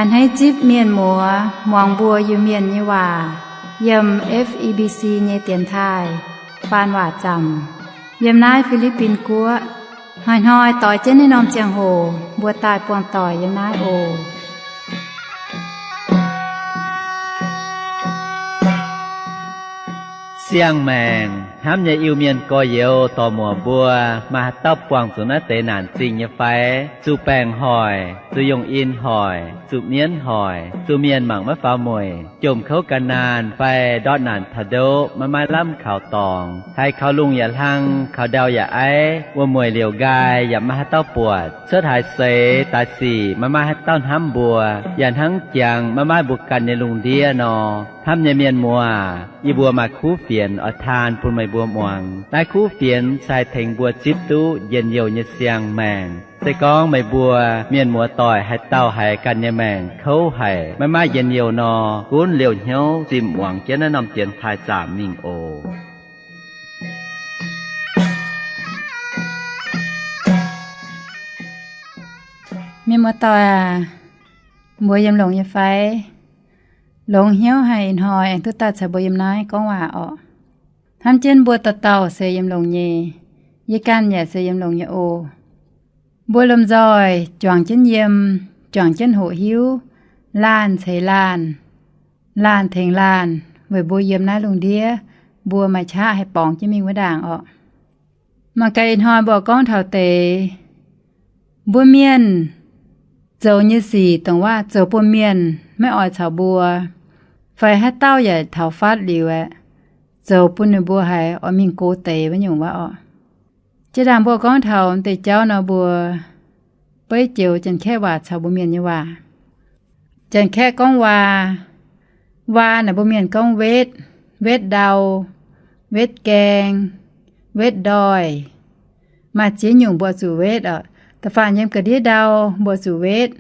A'hneiv zipv mienh muoz muangx mbuo Iu-Mienh nyei waac yiem F E B C nyei dienx taaih faan waac zaamc yiem naaiv Fi^li^bin Guoqv. Hnoi-hnoi doix jienv naaiv norm ziangh hoc mbuo daaih buangh doic yiem naaiv oc. Siang-maengc hnamv nyei Iu-Mienh gorx-youz dorc-muoc mbuo, maaih haaix dauh buangh zuqc naaiv deix naanc zingh nyei fai? Zuqc baengc hoic, zuqc yungh in hoic, zuqc mienv hoic, zuqc mienh mangc maiv faaux mueic, jomc kouv gan naanh fai ndortv naanc taux ndoqv maiv maaih lamh kaux dorngx, haiz kaux lungh yaac hlang, kaux ndau yaac aiv, wuom-mueic liouc nqaai yaac maiv maaih haaix dauh buatc, cuotv haaix seix daaih sic maiv maaih haaix dauh hnamv mbuo, yaac hnangv jangx maiv maaih mbuo ganh nyei lungh ndiev nor. Hnamv nyei mienh muoz, yie mbuo maaih kuv fienx oix taan bun meih mbuo muangx. Naaiv kuv fienx se haih tengx mbuo zipv duqv njien-youh nyei siang-maengc. Se gorngv meih mbuo mienh muoz-doic haaix dauh haiz ganh nyei maengc kouv haic, maiv maaih njien-youh nor, gunv liouh hnyouv zimh muangx jienv naaiv norm dienx taaih zaamc mingh oc. Mienh muoz-doic aac, mbuo yiem longx nyei fai? Longx hnyouv haic, ih hnoi aengx duqv daaih caux mbuo yiem naaiv gorngv waac orqc. Hnamv jienv mbuo dauh dauh se yiem longx nyei. Yie ganh yaac se yiem longx nyei oc. Mbuo lomh nzoih juangc jienv yiem, juangc jienv hoqc hiuv, laanh ceix laanh, laanh tengx laanh, weic mbuo yiem naaiv lungh ndiev mbuo maaih qaqv haih borngz jienv mingh wuov ndaangc orqc. Mangc gaax ih hnoi mbuo gorngv taux deix mbuo mienh zoux nyei sic, dongh waac zoux bun mienh maiv oix caux mbuo, fai haaix dauh yaac taux fatv liuz aeqv, zoux bun ninh mbuo haiz oix mingh go deix wuov nyungc waac orqc. Jiex ndaangc mbuo gorngv taux deix jauv nor, mbuo beiv joux Janx-Kaeqv waac caux mbuo Mienh nyei waac. Janx-Kaeqv gorngv waa. Waa naaic mbuo Mienh gorngv wetv, wetv ndau, wetv gaeng, wetv ndoih. Maaih ziex nyungc mbuo zuqc wetv oc. Da'faanh yiem ga'ndiev ndau mbuo zuqc wetv.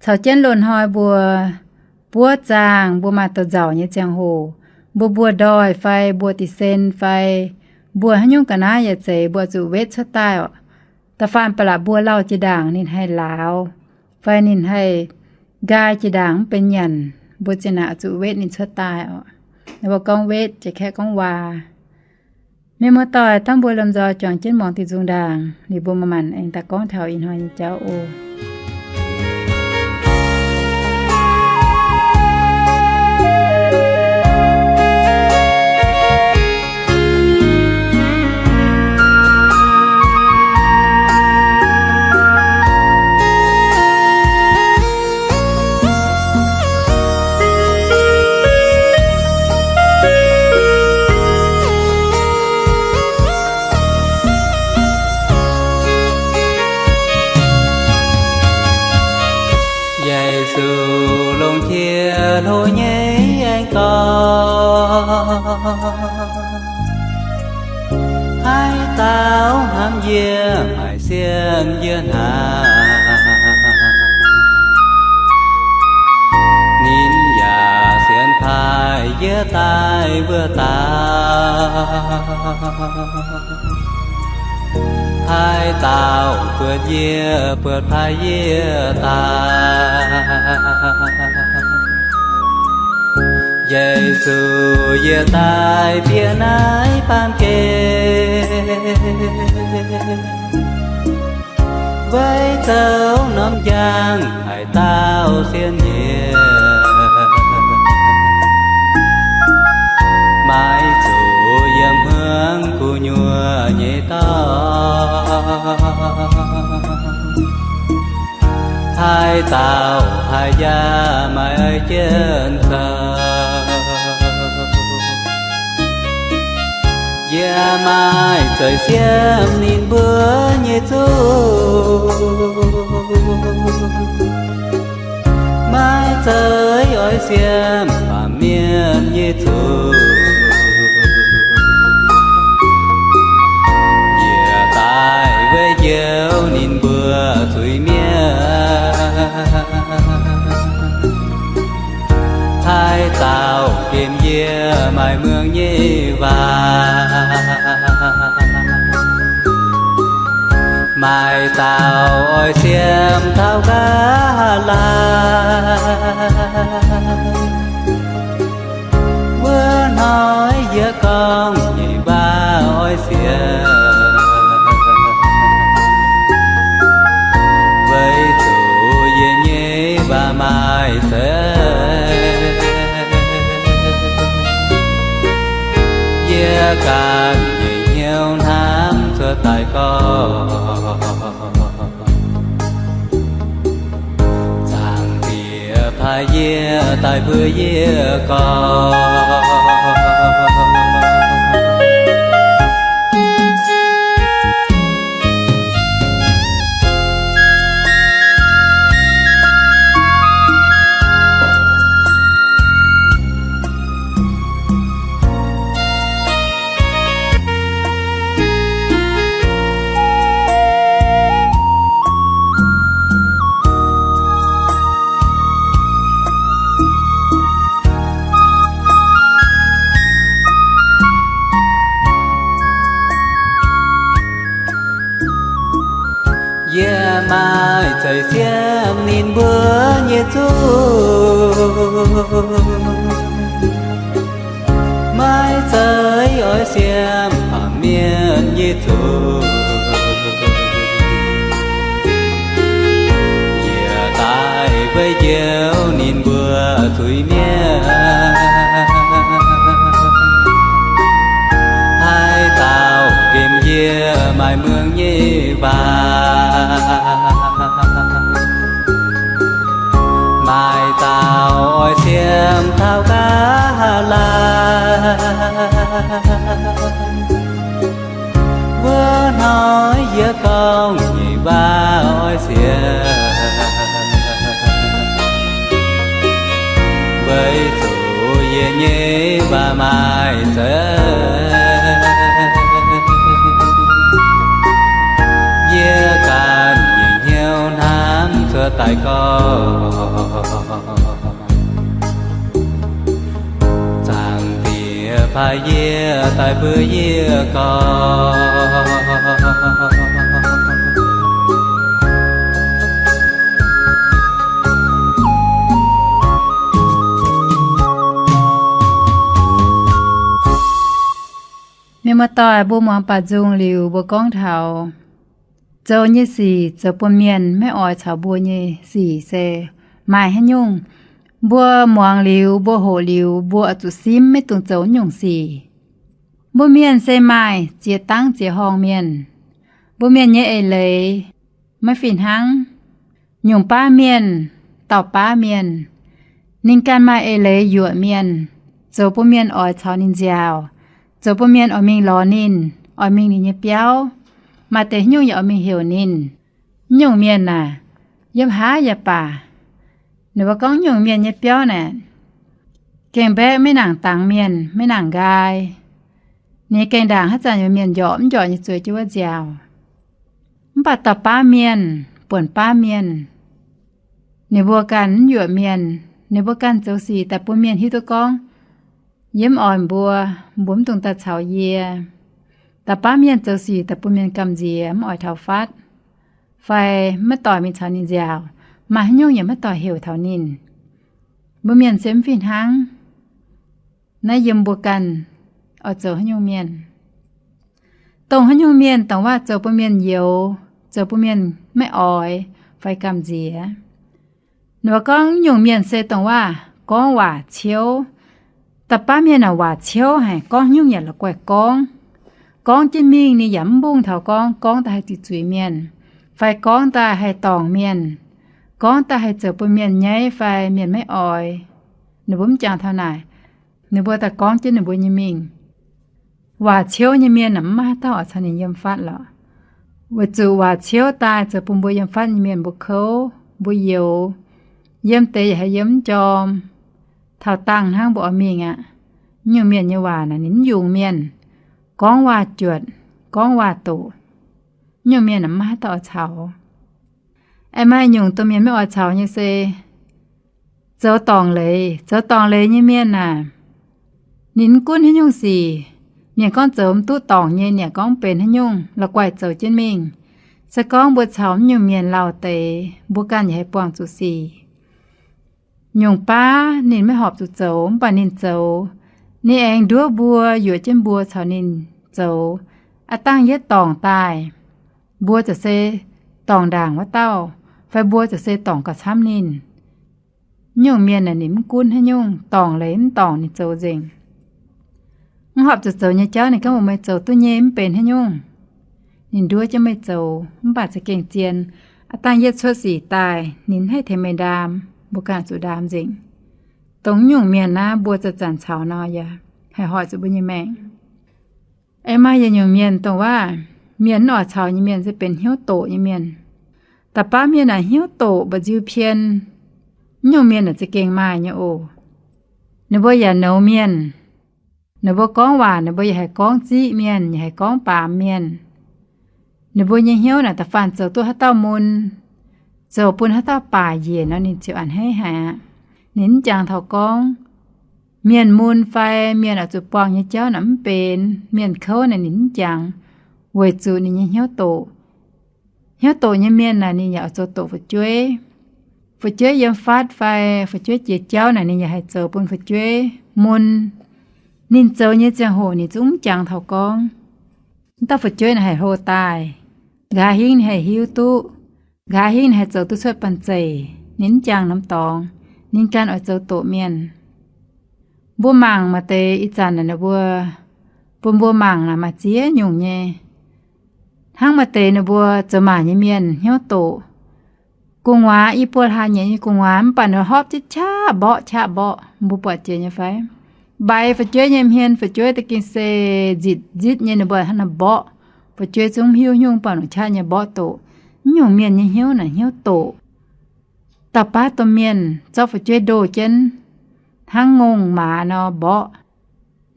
Caux jienv loz-hnoi mbuo buov zaangh, mbuo maaih douz-nzauc nyei ziangh hoc, mbuo mbuo ndoih fai mbuo dih sen fai mbuo haaix nyungc ga'naaiv yaac zeiz, mbuo zuqc wetv cuotv daaih oc. Da'faanh ba'laqc mbuo lauh jiex ndaangc ninh haih lauz, fai ninh haih nqaai jiex ndaangc mv benx nyanc, mbuo ziouc naaic zuqc wetv ninh cuotv daaih oc. Mbuo gorngv wetv, Janx-Kaeqv gorngv waa. Mienh muoz-doic, dangh mbuo lomh nzoih juangc jienv muangx diuh nzung ndaangc liuz, mbuo manc-manc aengx daaih gorngv taux ih hnoi nyei jauv oc. Yesu longc qiex hlo nyei aengx gorngv, haaix dauh hnamv yie, maaic siemv yie hnaangx, ninh yaac sienx paaiv yie daaih mbuo dauh. Haaix dauh buatc yie, buatc paaiv yie daaih. Yesu, yie daaih bieqc naaiv baamh gen, weic zoux norm njang haaix dauh sienx yie, maiv zuqc yiem hmuangx gu'nyuoz nyei dorngx. Haaix dauh haiz yaac maiv jienv zoux, yie maaih zeiz siemv ninh mbuo nyei zuqc. Maiv zeiz oix siemv baamh mienh nyei zuqc. Yie daaih weic njoux ninh mbuo zuiz-mienh. Haaix dauh gemh yie maaih muangx nyei waac, maaih Haaix dauh oix siemv taux nqa'haav laai, wuov hnoi yie gorngv nyei waac oix siemv, weic zuqc yie nyei waac maaih zeiz. Yie ganh nyei hnyouv hnamv cuotv daaih gorngv, Zaangc Diex paaiv yie daaih mbuox yie gorngv. Yie maaih zeiz siemv ninh mbuo nyei zuqc, maiv zeiz oix siemv baamh mienh nyei zuqc. Yie daaih weic njoux ninh mbuo zuiz-mienh. Haaix dauh nqemh yie maaih muangx nyei waac, maaih dauh oix siemv taux nqa'haav laai, wuov hnoi yie gorngv nyei waac oix siemv, weic zuqc yie nyei waac maaih zeiz. Yie ganh nyei hnyouv hnamv cuotv daaih gorngv, Zaangc Diex paaiv yie daaih mbuox yie gorngv. Mienh muoz-doic, mbuo muangx baaux nzung liuz mbuo gorngv taux zoux nyei sic, zoux bun mienh maiv oix caux mbuo nyei sic se maaih haaix nyungc. Mbuo muangx liuz, mbuo hoqc liuz, mbuo oix zuqc simv maiv dungx zoux nyungc sic. Mbuo mienh se maaih ziex dangv ziex horngh mienh. Mbuo mienh nyei eix leiz maiv fih hnangv. Nyungc baav mienh, dauh baav mienh, ninh ganh maaih eix leiz yuoqc mienh, zoux bun mienh oix caux ninh nziaaux, zoux bun mienh oix mingh lorz ninh, oix mingh ninh nyei biauv. Maaih deix haaix nyungc yaac oix mingh heuc ninh. Nyungc mienh aah, yiem haaix yaac baac, ninh mbuo gorngv nyungc mienh nyei biauv naaic, gengh mbaeqv maiv nangc dangx mienh, maiv nangc nqaai. Ninh nyei gengh ndaangc haaix zanc yaac mienh njorqc mv njorqc nyei zueiz jienv wuov nziaaux. Mv baac dauh baav mienh, buonc baav mienh, ninh mbuo ganh mv yuoqc mienh, ninh mbuo ganh zoux sic daaih bun mienh hiuv duqv gorngv, yie mv oix mbuo, mbuo mv dungx daaih caux yie. Dauh baav mienh zoux sic daaih bun mienh gamh nziex, mv oix taux fatv, fai maiv doix mingh caux ninh nziaaux, maaih haaix nyungc yaac maiv doix heuc taux ninh. Mbuo mienh se mv fih hnangv. Naaiv yiem mbuo ganh oix zoux haaix nyungc mienh. Dongh haaix nyungc mienh dongh waac zoux bun mienh youx, zoux bun mienh maiv oix fai gamh nziex. Ninh mbuo gorngv nyungc mienh se dongh waac gorngv waac ciouv. Da'baav mienh aah, waac ciouv haic, gorngv nyungc yaac la'guaih gorngv. Gorngv jienv mingh ninh yaac mv mbungh taux gorngv, gorngv daaih haih ziqc zuiz mienh, fai gorngv daaih haih dorngc mienh, gorngv daaih haih zoux bun mienh nyaiv fai mienh maiv oix. Ninh mbuo mv jangx taux naaic, ninh mbuo daaih gorngv jienv ninh mbuo nyei mingh. Waac ciouv nyei mienh aah, mv maaih haaix dauh oix caux ninh yiem fatv lorqc. Weic zuqc waac ciouv daaih zoux bun mbuo yiem fatv nyei mienh mbuo kouv, mbuo youx, yiem deix yaac haih yiem mv njormh. Taux dangh hnangv mbuo oix mingh aqv. Nyungc mienh nyei waac naaic ninh mv yungz mienh, gorngv waac-juotc, gorngv waac-doqc. Nyungc mienh aah, mv maaih haaix dauh oix caux. Aengx maaih nyungc domh mienh maiv oix caux nyei se zoux dorngc leiz. Zoux dorngc leiz nyei mienh aah, ninh mv gunv haaix nyungc sic, mienh gorngv zoux mv duqv dorngc nyei, ninh yaac gorngv mv benx haaix nyungc, la'guaih zoux jienv mingh. Se gorngv mbuo caux mv nyungc mienh lauh deix, mbuo ganh yaac haih buangh zuqc sic. Nyungc baav ninh maiv horpc zuqc zoux, mv baac ninh zoux, ninh aengx nduov mbuo, yuoqc jienv mbuo caux ninh zoux. Aav dangh yietv dorngc daaih, mbuo ziouc se dorngc ndaangc wuov dauh, fai mbuo ziouc se dorngc gauh camv ninh. Nyungc mienh naaic ninh mv gunv haaix nyungc, dorngc leiz mv dorngc ninh zoux nzengc. Mv horpc zuqc zoux nyei jauv ninh gorngv mbuox meih zoux duqv nyei mv benx haaix nyungc. Ninh nduov jienv meih zoux, mv baac za'gengh zien, aav dangh yietv cuotv sic daaih ninh haih tengx meih ndaam, mbuo ganh zuqc ndaam nzengc. Dongh nyungc mienh naaiv mbuo zanc-zanc caux nor yaac haih hoic zuqc mbuo nyei maengc. Aengx maaih yietc nyungc mienh dongh waac, mienh mv oix caux nyei mienh se benx hnyouv doqc nyei mienh. Da'faanh mienh naaic hnyouv doqc mba'nziu pien, mv nyungc mienh naaic za'gengh maaih nyei oc. Ninh mbuo yaac nouz mienh. Ninh mbuo gorngv waac ninh mbuo yaac haih gorngv ziqv mienh, yaac haih gorngv baamz mienh. Ninh mbuo nyei hnyouv naaic da'faanh zoux duqv haaix dauh mun, zoux bun haaix dauh baac njiec nor ninh ziouc a'hneiv haic aqv. Ninh mv jangx taux gorngv mienh mun fai mienh oix zuqc buangh nyei jauv naaic mv benx. Mienh kouv naaic ninh mv jangx, weic zuqc ninh nyei hnyouv doqc. Hnyouv doqc nyei mienh naaic ninh yaac oix zoux doqc fu'jueiv. Fu'jueiv yiem fatv fai fu'jueiv jiex jauv naaic ninh yaac haih zoux bun fu'jueiv mun. Ninh zoux nyei ziangh hoc ninh zungv mv jangx taux gorngv, wuov dauh fu'jueiv naaic haih hlo daaih, nqa'haav hingv ninh haih hiuv duqv, nqa'haav hingv ninh haih zoux duqv cuotv banh zeic. Ninh mv jangx norm dorngx, ninh ganh oix zoux doqc mienh. Mbuo mangc maaih deix ih zanc naaic ninh mbuo, bun mbuo mangc naaic maaih ziex nyungc nyei. Hnangv maaih deix ninh mbuo zoux maac nyei mienh hnyouv doqc. Gu'nguaaz i buo hlaax nyeic nyei gu'nguaaz mv baac ninh horpc qaqv mborqv qaqv mborqv, mbuo buatc jiex nyei fai? Mbaix fu'jueiv nyei hmien, fu'jueiv da'gingh se nzitc nzitv nyei, ninh mbuo hnangv naaiv mborqv. Fu'jueiv zungv hiuv nyungc baac nongc qaqv nyei mborqv doqc. Mv nyungc mienh nyei hnyouv naaic hnyouv doqc. Dauh baav domh mienh zorqv fu'jueiv ndoh jienv hnangv ngongh maaz nor mborqv.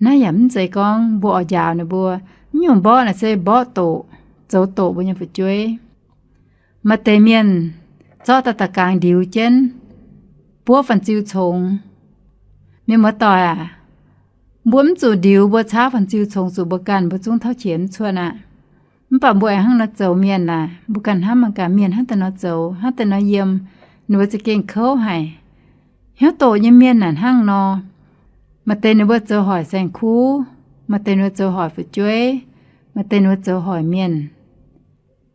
Naaiv yaac mv zeiz gorngv mbuo oix njaaux ninh mbuo. Mv nyungc mborqv naaic se mborqv doqc, zoux doqc mbuo nyei fu'jueiv. Maaih deix mienh zorqv daaih da'gaang ndiux jienv, buov fan-ziu congx. Mienh muoz-doic aac, mbuo mv zuqc ndiux mbuo caauv fan-ziu congx zuqc mbuo ganh, mbuo zungv tauv qiex mv cuotv aqv. Mv baac mbuo aengx hnangv nor zoux mienh naaic, mbuo ganh hnamv mangc gaax mienh hnangv daaih nor zoux, hnangv daaih nor yiem, ninh mbuo za'gengh kouv haic. Hnyouv doqc nyei mienh naaic hnangv nor, maaih deix ninh mbuo zoux hoic saeng-kuv, maaih deix ninh mbuo zoux hoic fu'jueiv, maaih deix ninh mbuo zoux hoic mienh.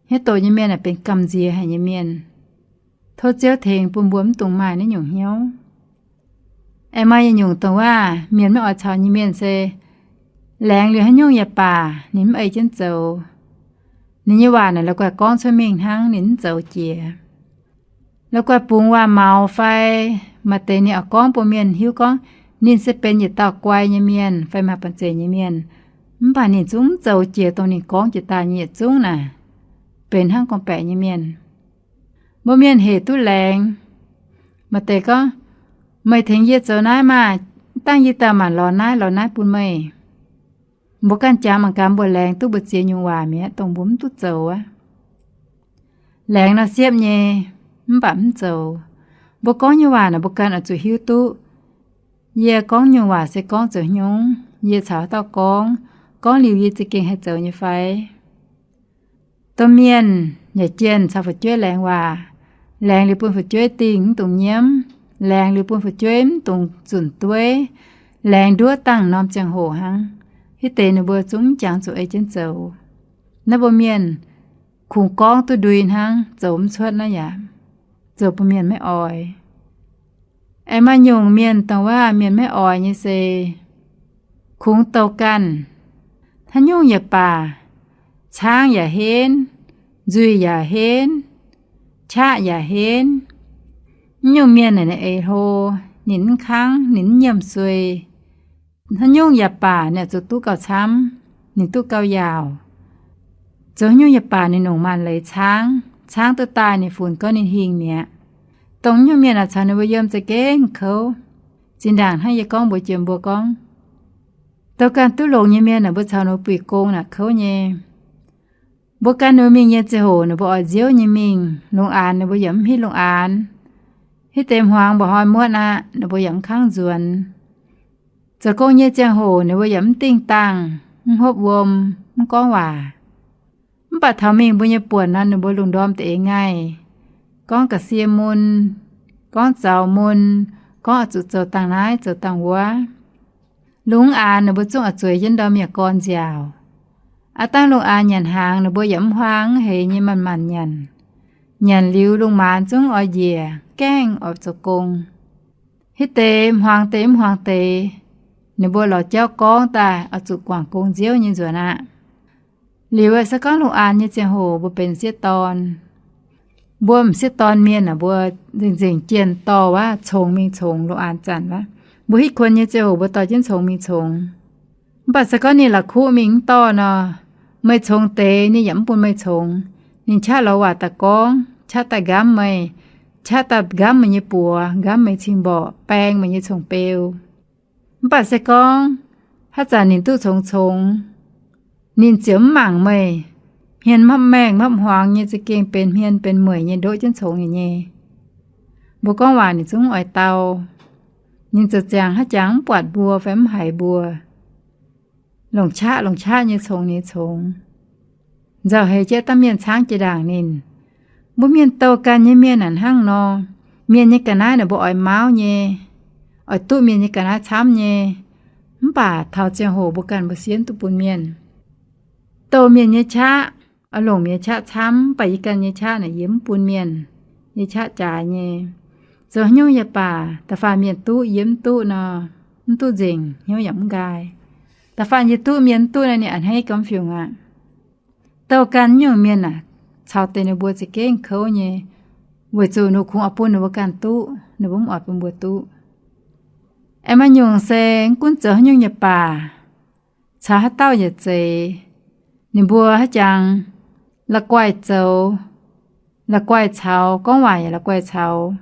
Hnyouv doqc nyei mienh naaic benx gamh nziex haic nyei mienh. Tov Ziouv tengx bun mbuo mv dungx maaih naaiv nyungc hnyouv. Aengx maaih yietc nyungc dongh waac mienh maiv oix caux nyei mienh se, laengz liuz haaix nyungc yaac baac ninh mv ei jienv zoux. Ninh nyei waac naaic la'guaih gorngv cuotv mingh hnangv, ninh mv zoux jiex. La'guaih bungx waac-maux fai maaih deix ninh oix gorngv bun mienh hiuv gorngv ninh se benx yietc dauh guai nyei mienh fai maaih banh zeic nyei mienh, mv baac ninh zungv mv zoux jiex dongh ninh gorngv jiex daaih nyei yietc zungv naaic, benx hnangv gorngv-baeqc nyei mienh. Mbuo mienh hec duqv laengz. Maaih deix gorngv, meih tengx yie zoux naaiv maah, dangh yie daaih maanc lorz naaiv lorz naaiv bun meih. Mbuo ganh jangx mangc gaax mbuo laengz duqv mbu'ziex nyungc waac mi'aqv dongh mbuo mv duqv zoux aqv. Laengz nor siepv nyei, mv baac mv zoux. Mbuo gorngv nyei waac naaic mbuo ganh oix zuqc hiuv duqv. Yie gorngv nyungc waac se gorngv zoux haaix nyungc, yie caux haaix dauh gorngv, gorngv liuz yie za'gengh haih zoux nyei fai? Domh mienh yaac jienh caux fu'jueiv laengz waac. Laengz liuz bun fu'jueiv dingh mv dungx nyiemv. Laengz liuz bun fu'jueiv mv dungx zunc dueiv. Laengz nduov dangh norm ziangh hoc hnangv. Hitv deix ninh mbuo zungv mv jangx zuqc ei jienv zoux. Naaiv mbuo mienh kungx gorngv duqv ndui hnangv, zoux mv cuotv naaiv yaac zoux bun mienh maiv oix. Aengx maaih nyungc mienh dongh waac mienh maiv oix nyei se kungx douh ganh. Haaix nyungc yaac baac, caangv yaac henv, nzuih yaac henv, qaqv yaac henv. Mv nyungc mienh naaic ninh eix hlo, ninh mv kangv, ninh mv nyiemc suei. Haaix nyungc yaac baac ninh oix zuqc duqv gauh camv, ninh duqv gauh yaauc. Zoux haaix nyungc yaac baac ninh longc maanc leiz caangv, caangv duqv daaih ninh funx gorngv ninh hingh mi'aqv. Dongh nyungc mienh naaic caux ninh mbuo yiem za'gengh kouv. Zinh ndaangc hnangv yie gorngv mbuox jiex mbuo gorngv, douh ganh duqv longx nyei mienh naaic mbuo caux ninh mbuo buic gong naaic kouv nyei. Mbuo gan ninh mbuo mingh nyei ziangh hoc ninh mbuo oix nziouv nyei mingh, longx aanx ninh mbuo yaac mv hitv longx aanx. Hitv deix hmuangx mba'hnoi muotv aqv, ninh mbuo yaac mv kangv nzuonx. Zoux gong nyei ziangh hoc ninh mbuo yaac mv dingh dangh, mv hopv wuom, mv gorngv waac. Mv baac taux mingh mbuo nyei buonc nor, ninh mbuo lungh ndorm da'eix ngaih, gorngv ga'sie mun, gorngv zaux mun, gorngv oix zuqc zoux dangh naaiv zoux dangh wuov. Lungh aanx ninh mbuo zungv oix zueiz jienv ndorm mi'aqv gorn nziaauc. Aav dangh lungh aanx nyanc hnaangx ninh mbuo yaac mv huaang, heix nyei manc-manc nyanc. Nyanc liuz lungh maanz zungv oix njiec gaengh oix zoux gong. Hitv deix hmuangx deix mv hmuangx deix, ninh mbuo lorz jauv gorngv daaih oix zuqc guangc gong nziouv nyei nzuonx aqv. Liuz se gorngv lungh aanx nyei ziangh hoc mbuo benx m'sieqv dorn, mbuo m'sieqv dorn mienh aac, mbuo nzengc-nzengc jienh dorh wuov congx mingh congx lungh aanx zanc wuov. Mbuo hitv kuonx nyei ziangh hoc mbuo dorh jienv congx mingh congx. Mv baac se gorngv ninh la'kuqv mingh mv dorh nor, meih congx deix ninh yaac mv bun meih congx. Ninh qaqv lorz waac daaih gorngv, qaqv daaih nqamv meih, qaqv daaih nqamv meih nyei buoz, nqamv meih cing-mborqc, baeng meih nyei cong-beu. Mv baac se gorngv haaix zanc ninh duqv congx congx, ninh ziouc mv mangc meih. Hmien mapv maengh mapv hmuangx nyei, za'gengh benx hmien benx mueic nyei, ndoqv jienv congx ninh nyei. Mbuo gorngv waac ninh zungv mv oix dau. Ninh ziouc ziangx haaix jangx mv buatc mbuo fai mv haiz mbuo. Longc qaqv longc qaqv nyei congx ninh congx. Nzauh heix jiex dangh mienh caangv jiex ndaangc ninh. Mbuo mienh douh ganh nyei mienh aac hnangv nor, mienh nyei ga'naaiv naaic mbuo oix mauv nyei, oix duqv mienh nyei ga'naaiv camv nyei. Mv baac taux ziangh hoc mbuo ganh mbuo sienv duqv bun mienh. Douh mienh nyei qaqv, oix longc mienh nyei qaqv camv, mv baac yie ganh nyei qaqv naaic yie mv bun mienh nyei qaqv jaaix nyei. Zoux haaix nyungc yaac baac, da'faanh mienh duqv yie mv duqv nor, mv duqv nzengc, hnyouv yaac mv nqaai. Da'faanh yie duqv mienh mv duqv nor, ninh a'hneiv gormx fiungc aqv. Douh ganh nyungc mienh aah, caux deix ninh mbuo za'gengh kouv nyei, weic zuqc ninh kungx oix bun ninh mbuo ganh duqv, ninh mbuo mv oix bun mbuo duqv. Aengx maaih nyungc se mv gunv zoux haaix nyungc yaac baac, caux haaix dauh yaac zeiz, ninh mbuo haaix jangx la'guaih zoux, la'guaih caux, gorngv waac yaac la'guaih caux.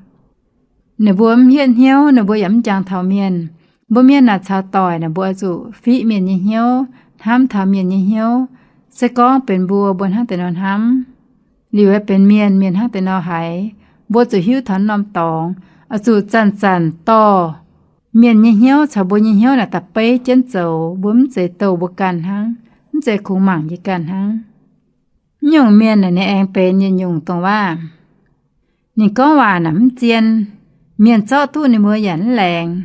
Ninh mbuo mv hietv hnyouv, ninh mbuo yaac mv jangx taux mienh. Mbuo mienh naaic caux doic naaic mbuo oix zuqc fiqv mienh nyei hnyouv, hnamv taux mienh nyei hnyouv. Se gorngv benx mbuo, mbuo hnangv deix nor hnamv, liuz aeqv, benx mienh, mienh hnangv deix nor haiz, mbuo zuqc hiuv taux norm dorngx, oix zuqc zanc-zanc dorh mienh nyei hnyouv caux mbuo nyei hnyouv naaic da'beiv jienv zoux. Mbuo mv zeiz douh mbuo ganh hnangv, mv zeiz kungx mangc yie ganh hnangv. Mv nyungc mienh naaic ninh aengx benx yietc nyungc dongh waac, ninh gorngv waac naaic mv zien, mienh zorqv duqv ninh mbuo yaac mv laengz.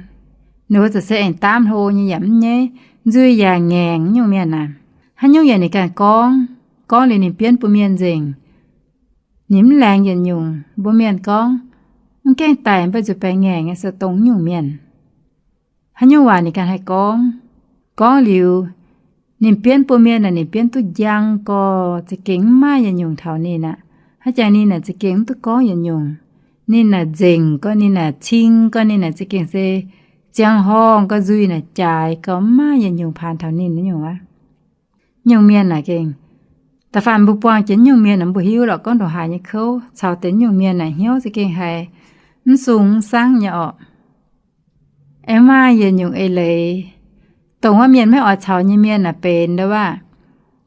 Ninh mbuo ziouc se aengx daamv hlo nyei yaac mv nyaiv, nzuih yaac ngaengc. Nyungc mienh naaic, haaix nyungc yaac ninh ganh gorngv, gorngv liuz ninh bienv bun mienh nzengc. Ninh mv laengz yietc nyungc. Mbuo mienh gorngv, mv gaengh daic mv baac nzuih baengx ngaengc nyei se dongh nyungc mienh. Haaix nyungc waac ninh ganh haih gorngv, gorngv liuz, ninh bienv bun mienh naaic ninh bienv duqv njang gorx, za'gengh mv maaih yietc nyungc taux ninh aqv. Haaix jangx ninh naaic za'gengh mv duqv gorngv yietc nyungc. Ninh naaic nzengc gorx, ninh naaic cing gorx, ninh naaic za'gengh se ziangh horngh gorx, nzuih naaic jaaix gorx, mv maaih yietc nyungc paanx taux ninh nyungc aqv. Nyungc mienh naaic gengh, da'faanh mbuo buangh jiex nyungc mienh naaic mbuo hiuv lorqc gorngv ndongc haaix nyei kouv, caux deix nyungc mienh naaic hnyouv za'gengh haiz mv sung mv saangv nyei orqc. Aengx maaih yietc nyungc eix leiz, dongh wuov mienh maiv oix caux nyei mienh naaic benx ndo waac,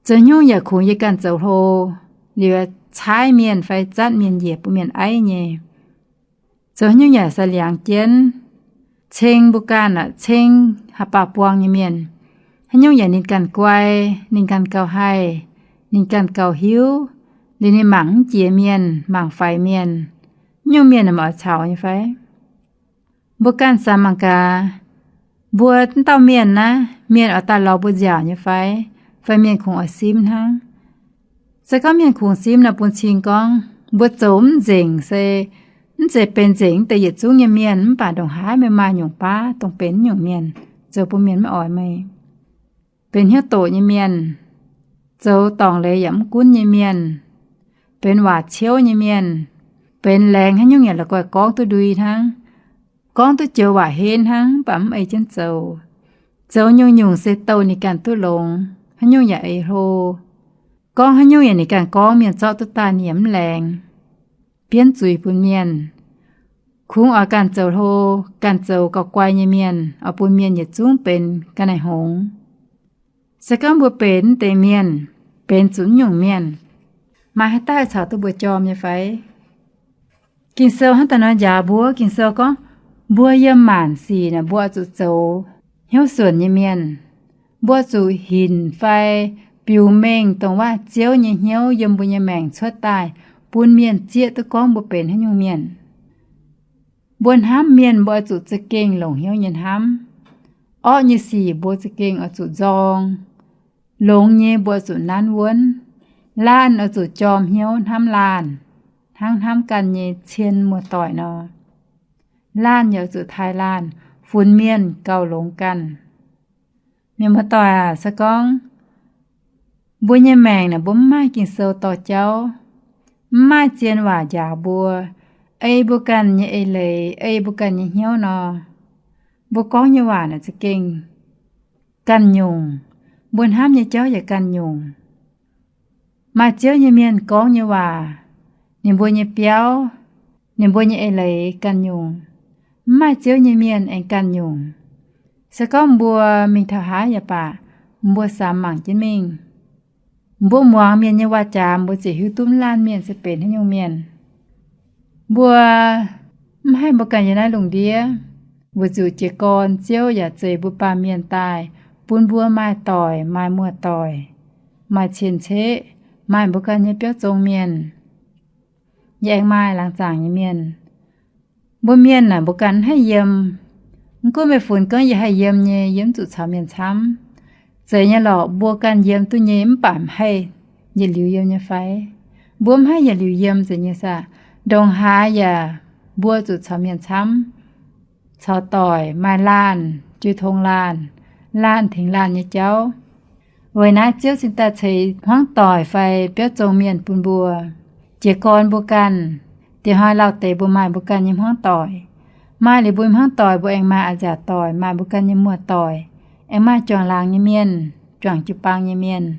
zoux nyungc yaac kungx yie ganh zoux hlo, liuz caaiv mienh fai zatv mienh njiec bun mienh aiv nyei. Zoux nyungc yaac sai liangx jienv, ceng mbuo ganh aqv, ceng haaix baac buang nyei mienh. Haaix nyungc yaac ninh ganh guai, ninh ganh gauh haih, ninh ganh gauh hiuv, liuz ninh mangc mv jiex mienh, mangc faix mienh. Nyungc mienh naaic oix caux nyei fai? Mbuo ganh samx mangc gaax, mbuo dauh mienh naaiv, mienh oix daaih lorz mbuo nziaauc nyei fai? Fai mienh kungx oix simv hnangv? Se gorngv mienh kungx simv nor, bun cing gorngv mbuo zoux mv nzengc se mv zeiz benx nzengc deix yietc zungv nyei mienh, mv baac ndongc haaix meih maaih nyungc baav dongh benx nyungc mienh, zoux bun mienh maiv oix meih. Benx hnyouv doqc nyei mienh, zoux dorngc leiz yaac mv gunv nyei mienh, benx waac ciouv nyei mienh, benx laengz haaix nyungc yaac la'guaih gorngv duqv ndui hnangv, gorngv duqv joux waac henv hnangv, mv baac mv ei jienv zoux. Zoux nyungc-nyungc se douh ninh ganh duqv longx, haaix nyungc yaac eix hlo. Gorngv haaix nyungc yaac ninh ganh gorngv, mienh zorqv duqv daaih ninh yaac mv laengz, bienv zuiz bun mienh. Kungx oix ganh zoux hlo, ganh zoux gauh guai nyei mienh, oix bun mienh yietc zungv benx ga'naaiv hngongx. Se gorngv mbuo benx deix mienh, benx zuqc nyungc mienh, maaih haaix dauh caux duqv mbuo jorm nyei fai? Ging-Sou hnangv daaih nor njaaux mbuo, Ging-Sou gorngv, mbuo yiem maanc sic naaic mbuo zuqc zoux hnyouv suonc nyei mienh. Mbuo zuqc hinc fai biux mengh dongh waac Ziouv nyei hnyouv yiem mbuo nyei maengc cuotv daaih bun mienh zieqv duqv gorngv mbuo benx haaix nyungc mienh. Mbuo hnamv mienh mbuo oix zuqc za'gengh longc hnyouv nyei hnamv. Orqv nyei sic mbuo za'gengh oix zuqc nzorng. Longx nyei mbuo oix zuqc nanv wuonv. Laanh oix zuqc jorm hnyouv hnamv laanh, hnangv hnamv ganh nyei cien muoz-doic nor. Laanh yaac oix zuqc taaih laanh, funx mienh gauh longx ganh. Mienh muoz-doic aac, se gorngv mbuo nyei maengc naaic mbuo mv maaih Ging-Sou dorh jauv, mv maaih zien waac njaaux mbuo, ei mbuo ganh nyei eix leiz, ei mbuo ganh nyei hnyouv nor, mbuo gorngv nyei waac naaic za'gengh ganh nyungc, mbuo hnamv nyei jauv yaac ganh nyungc. Maaih Ziouv nyei mienh gorngv nyei waac, ninh mbuo nyei biauv, ninh mbuo nyei eix leiz ganh nyungc. Mv maaih Ziouv nyei mienh aengx ganh nyungc. Se gorngv mbuo mingh taux haaix yaac baac, mbuo samx mangc jienv mingh. Mbuo muangx mienh nyei waac-jaax, mbuo ziouc hiuv duqv mv laanh mienh se benx haaix nyungc mienh. Mbuo mv haih mbuo ganh yiem naaiv lungh ndiev, weic zuqc jiez gorn Ziouv yaac zeix mbuo baamh mienh daaih, bun mbuo maaih doic, maaih muoz-doic, maaih cien-ceqv, maaih mbuo ganh nyei biauv zong mienh. Yie aengx maaih laangz zaangc nyei mienh. Mbuo mienh naaic mbuo ganh mv haih yiem. Mv gunv meih funx gorngv yie haih yiem nyei, yie mv zuqc caux mienh camv. Zeiz nyei lorqc, mbuo ganh yiem duqv nyei mv baac haih yietc liuz yiem nyei fai? Mbuo mv haih yietc liuz yiem zeiz nyei saah? Ndongc haaix yaac mbuo zuqc caux mienh camv, caux doic, maaih laanh jiu tong laanh, laanh tengx laanh nyei jauv. Weic naaiv Ziouv cingx daaih ceix hmuangv doic fai biauv zong mienh bun mbuo. Jiez gorn mbuo ganh, diex hnoi lauh deix mbuo maaih mbuo ganh nyei hmuangv doic. Maaih liuz mbuo hmuangv doic, mbuo aengx maaih a'nziaauc doic, maaih mbuo ganh nyei muoz-doic, aengx maaih juangc laangz nyei mienh, juangc jiu-baang nyei mienh.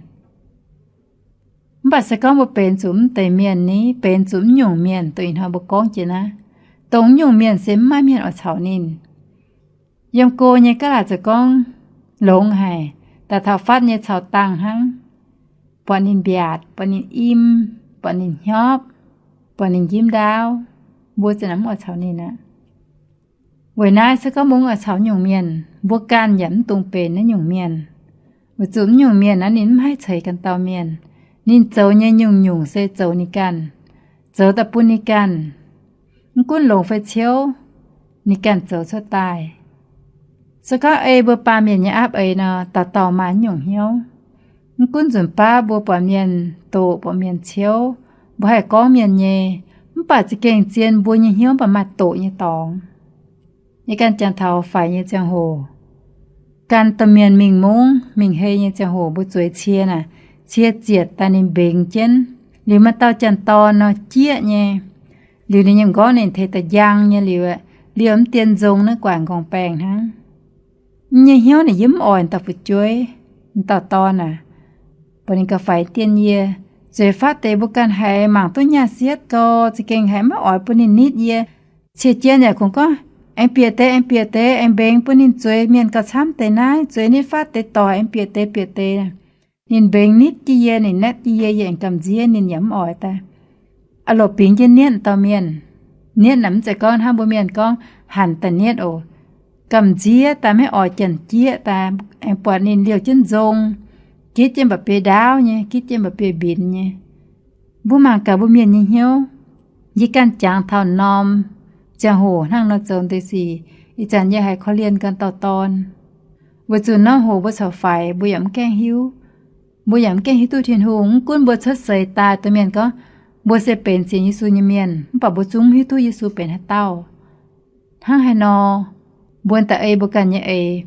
Mv baac se gorngv mbuo benx zuqc mv deix mienh ni, benx zuqc mv nyungc mienh, dongh ih hnoi mbuo gorngv jiex naaiv, dongh mv nyungc mienh se mv maaih mienh oix caux ninh. Yiem go nyei gaav laaic zoux gorngv longx haic, daaih taux fatv nyei caux dangh hnangv, buatc ninh mbiaatc, buatc ninh im, buatc ninh hnyopv, buatc ninh njimv ndaauv, mbuo za'nanc mv oix caux ninh aqv. Weic naaiv se gorngv mbuo mv oix caux nyungc mienh, mbuo ganh yaac mv dungx benx naaiv nyungc mienh. Weic zuqc mv nyungc mienh naaiv ninh mv haih ceix ganh dauh mienh. Ninh zoux nyei nyungc-nyungc se zoux ninh ganh, zoux daaih bun ninh ganh. Mv gunv longx fai ciouv, ninh ganh zoux cuotv daaih. Se gorngv ei mbuo baamh mienh nyei aapv eix nor, dauh dauh maaih nyungc hnyouv. Mv gunv nzunc baav mbuo buatc mienh doqc, buatc mienh ciouv, mbuo haih gorngv mienh nyei, mv baac za'gengh zien mbuo nyei hnyouv mv baac maaih doqc nyei dorngx. Yie ganh jangx taux faix nyei ziangh hoc, ganh domh mienh mingh mungv mingh hei nyei ziangh hoc, mbuo zueiz cie naaic, cie zietc daaih ninh mbengx jienv. Liuz maaih dauh janx-dorn nor jieqv nyei, liuz ninh nyei m'nqorngv ninh teix da'njang nyei liuz, liuz mv dien nzong naaiv guaaic nqorngv baengh hnangv. Yie nyei hnyouv naaic yie mv oix dauh fu'jueiv, dauh dorn aac, buatc ninh gauh faix dien yie. Zueiz fatv deix mbuo ganh haiz mangc duqv nyaah sietv gau, za'gengh haiz maiv oix bun ninh nitv yie. Cie jien yaac kungx gorngv, aengx bieqc deix, aengx bieqc deix, aengx mbengx bun ninh zueiz mienh gauh camv deix naaiv, zueiz nitv fatv deix doic, aengx bieqc deix, bieqc deix. Ninh mbengx nitv jienv yie, ninh naetv jienv yie, yie aengx gamh nziev, ninh yaac mv oix daaih. Aa loc bingx jienv nietv dauh mienh. Nietv naaic mv zeiz gorngv hnangv mbuo mienh gorngv hanc daaih nietv oc. Gamh nziev daaih maiv oix janx-jieqv daaih, aengx buatc ninh liouh jienv nzong, gitv jienv mba'biei ndaauv nyei, gitv jienv mba'biei mbinx nyei. Mbuo mangc gaax mbuo mienh nyei hnyouv. Yie ganh jangx taux norm ziangh hoc hnangv nor zoux deix sic, ih zanc yie haiz korv-lienh ganh dauh dorn. Weic zuqc norm hoc mbuo corc faix, mbuo yaac mv gaengh hiuv. Mbuo yaac mv gaengh hiuv duqv Tin-Hungh. Mv gunv mbuo cuotv seix daaih, domh mienh gorngv mbuo se benx sienx Yesu nyei mienh, mv baac mbuo zungv mv hiuv duqv Yesu benx haaix dauh. Hnangv haaix nor, mbuo daaih ei mbuo ganh nyei eix,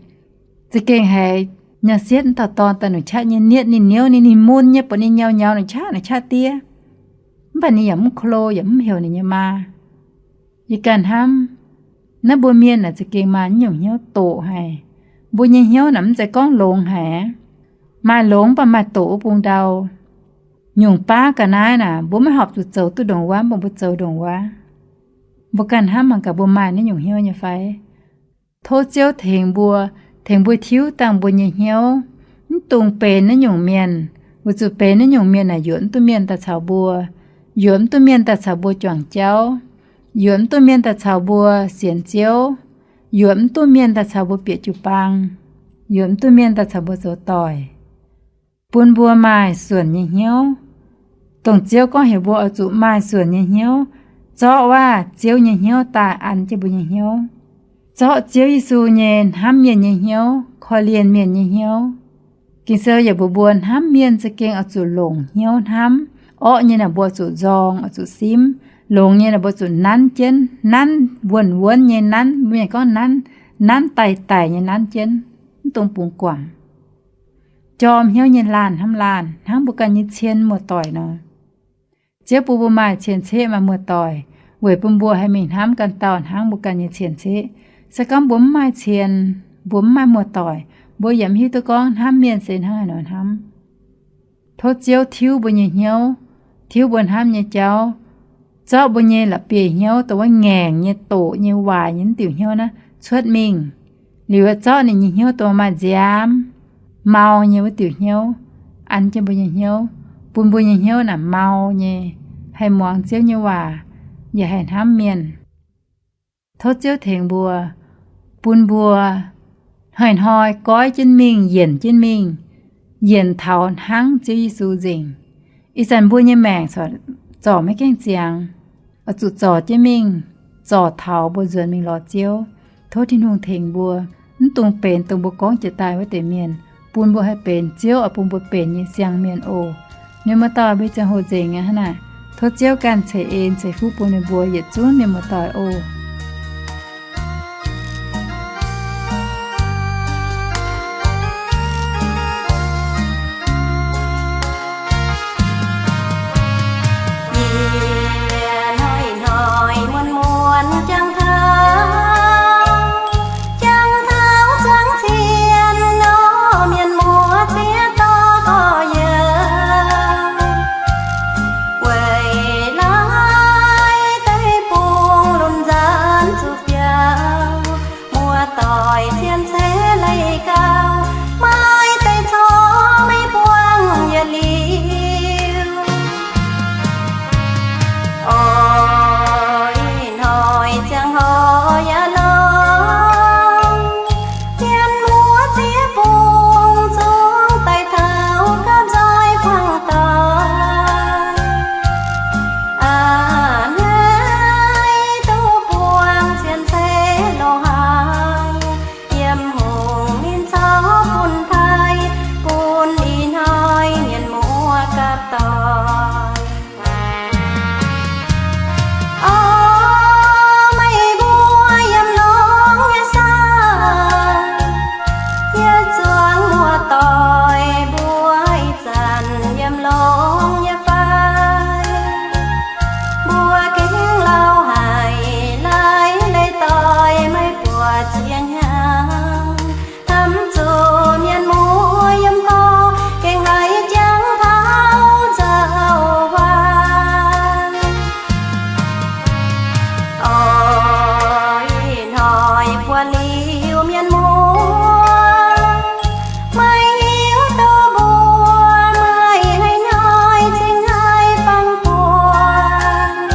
za'gengh haiz nyaah sietv wuov dauh dorn daaih nungc qaqv nyei nietv ninh niouv ninh, ninh mun nyei, buatc ninh nyaux nyaux nungc qaqv nungc qaqv diev. Mv baac ninh yaac mv klo yaac mv heuc ninh nyei maa. Yie ganh hnamv, naaiv mbuo mienh naaic za'gengh maaih nyungc hnyouv doqc haic. Mbuo nyei hnyouv naaic mv zeiz gorngv longx haic aqv. Maaih longx mv baac maaih doqc wuov bung ndau. Nyungc baav ga'naaiv naaic mbuo maiv horpc zuqc zoux duqv ndongc wuov, mv baac mbuo zoux ndongc wuov. Mbuo ganh hnamv mangc gaax mbuo maaih naaiv nyungc hnyouv nyei fai? Tov Ziouv tengx mbuo, tengx mbuo tiuv dangh mbuo nyei hnyouv, mv dungx benx naaiv nyungc mienh. Weic zuqc benx naaiv nyungc mienh naaic yuoqc mv duqv mienh daaih caux mbuo, yuoqc mv duqv mienh daaih caux mbuo juangc jauv, yuoqc mv duqv mienh daaih caux mbuo sienx Ziouv, yuoqc mv duqv mienh daaih caux mbuo bieqc jiu-baang, yuoqc mv duqv mienh daaih caux mbuo zoux doic. bun mbuo maaih suonc nyei hnyouv, dongh Ziouv gorngv heuc mbuo oix zuqc maaih suonc nyei hnyouv, zorqv waac Ziouv nyei hnyouv daaih an jienv mbuo nyei hnyouv, zorqv Ziouv Yesu nyei hnamv mienh nyei hnyouv, korv-lienh mienh nyei hnyouv. Ging-Sou yaac mbuox mbuo hnamv mienh za'gengh oix zuqc longc hnyouv hnamv. Orqv nyei naaic mbuo zuqc nzorng, oix zuqc simv. Longx nyei naaic mbuo zuqc nanv jienv, nanv wuonv-wuonv nyei nanv, mbuo mienh gorngv nanv, nanv daic daic nyei nanv jienv, mv dungx bungx guangc. Jorm hnyouv nyei laanh hnamv laanh hnangv mbuo ganh nyei cien muoz-doic nor. Ziouv bun mbuo maaih cien-ceqv maaih muoz-doic weic bun mbuo haih mingh hnamv ganh dauh hnangv mbuo ganh nyei cien-ceqv. Se gorngv mbuo mv maaih cien, mbuo mv maaih muoz-doic, mbuo yaac mv hiuv duqv gorngv hnamv mienh se hnangv haaix nor hnamv. Tov Ziouv tiuv mbuo nyei hnyouv, tiuv mbuo hnamv nyei jauv, zorqv mbuo nyei la'bieiv hnyouv, dongh wuov ngaengc nyei, doqc nyei, waaic nyei wuov diuc hnyouv naaiv cuotv mingh. Liuz zorqv ninh nyei hnyouv dongh maaih nziaamv, mau nyei wuov diuc hnyouv an jienv mbuo nyei hnyouv, bun mbuo nyei hnyouv naaic mau nyei, haih muangx Ziouv nyei waac, yaac haih hnamv mienh. Tov Ziouv tengx mbuo, bun mbuo hnoi-hnoi goiv jienv mingh, yienc jienv mingh, yienc taux hnangv Ziouv Yesu nzengc. Ih zanc mbuo nyei maengc corc zorc maiv gaengh ziangx, oix zuqc zorc jienv mingh, zorc taux mbuo nzuonx mingh lorz Ziouv. Tov Tin-Hungh tengx mbuo, mv dungx benx dongh mbuo gorngv jiex daaih wuov deix mienh, bun mbuo haih benx Ziouv oix bun mbuo benx nyei siang-mienh oc. Mienh muoz-doic, mbuo ziangh hoc nzengc aqv hnangv naaic. Tov Ziouv ganh ceix en ceix fuqv bun ninh mbuo yietc zungv mienh muoz-doic oc. Yie hnoi-hnoi muonz-muonz jangx taux, jangx taux zuangx cien nor, mienh muoz ziex dorh gorx-youz, weic laaiv deix bung lomh nzaanx zuqc biaux, muoz-doic cien-ceqv leih gauh, maiv deix corc maiv buangh yietc liuz. Oix ih hnoi ziangh hoc yaac longx, mienh muoz ziex bung zungv daaih taux gapv nzoih buangh doic. Aa, naaiv duqv buangh cien-ceqv loz-hnaangx, yiem hungh ninh corc bun paaiv, bun ih hnoi mienh muoz gapv doic. O, meih mbuo yiem longx nyei saah, yietc zungv muoz-doic mbuo ih zanc yiem longx nyei fai? Mbuo gengh lauh haic, laaiv leiz-doic maiv buatc ziex hnyangx, hnamv zuqc mienh muoz yiem gorx gengh haiz jangx taux nzauh huaang. Oix ih hnoi buatc liuz mienh muoz, maiv hiuv duqv mbuo maaih haaix hnoi cingx haih fangx buonc.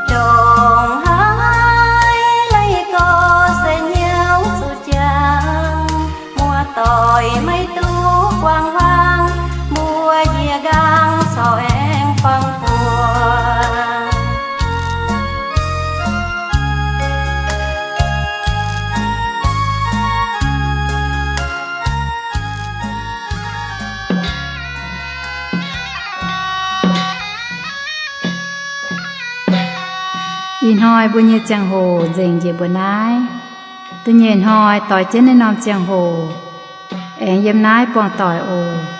Ndongc haaix leih gorx se hnyouv zuqc jangx, muoz-doic maiv duqv guangc huaang, mbuo njiec nqaang corc aengx fangx buonc. Ih hnoi mbuo nyei ziangh hoc nzengc njiec mbuo naaiv. Da'nyeic hnoi doix jienv naaiv norm ziangh hoc, aengx yiem naaiv buangh doic oc.